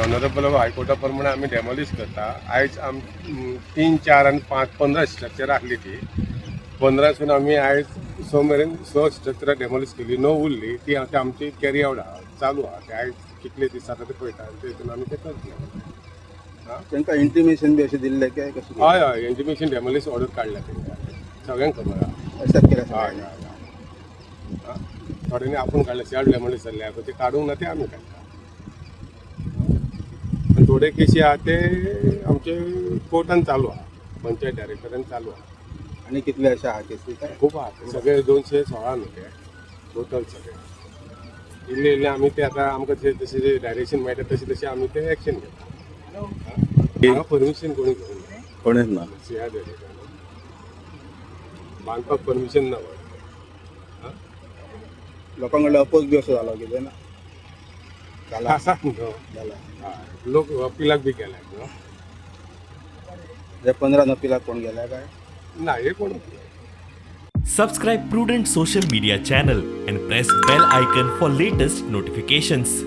Honourable हायकोर्टा प्रमाणे आमी demolish करता. आयज आम तीन, चार आनी पांच, 15 स्ट्रक्चर आसली. ती 15सून आमी आयज स मेरेन, स स्ट्रक्चरां डेमोलिश केली. णव उरली. ती आतां आमची कॅरी आवट आहा, चालू आहा. ते आयज कितले दीस जाता ते पळयता आनी तेतून आमी ते करतले. तांकां इंटिमेशन बी अशें दिल्लें काय कशें कितें? हय हय इंटिमेशन, डेमोलिश ऑर्डर काडल्या तेंकां, सगळ्यांक खबर आहा. एक्सेप्ट केल्या हय. सगळ्यांनी? हय हय. आं, थोड्यांनी आपूण काडले, सेल्फ डेमोलिश जाल्ले आहा, ते काडूंक ना, ते आमी काडटा. आनी थोडे केशी आहा, ते आमचे कोर्टान चालू आहा, पंचायत डायरेक्टरान चालू आहा. आनी कितले अशे आहा केसी काय? खूप आहा. सगळे 216 न्हू ते टोटल सगळे. इल्ले इल्ले आमी ते आतां आमकां जे तशें डायरेक्शन मेळटा, तशें तशें आमी ते एक्शन घेता. हांगा परमिशन कोणी घेवंक ना. कोणेच ना. सिया बांदपाक परमिशन ना. लोकां कडल्यान अपोज बी असो जालो कितें ना जाला? आसा न्हू. जाला. हय, लोक अपिलाक बी गेले न्हू. जे 15 अपिलाक कोण गेल्या काय? ना, हे कोण. Subscribe Prudent Social Media channel and press bell icon for latest notifications.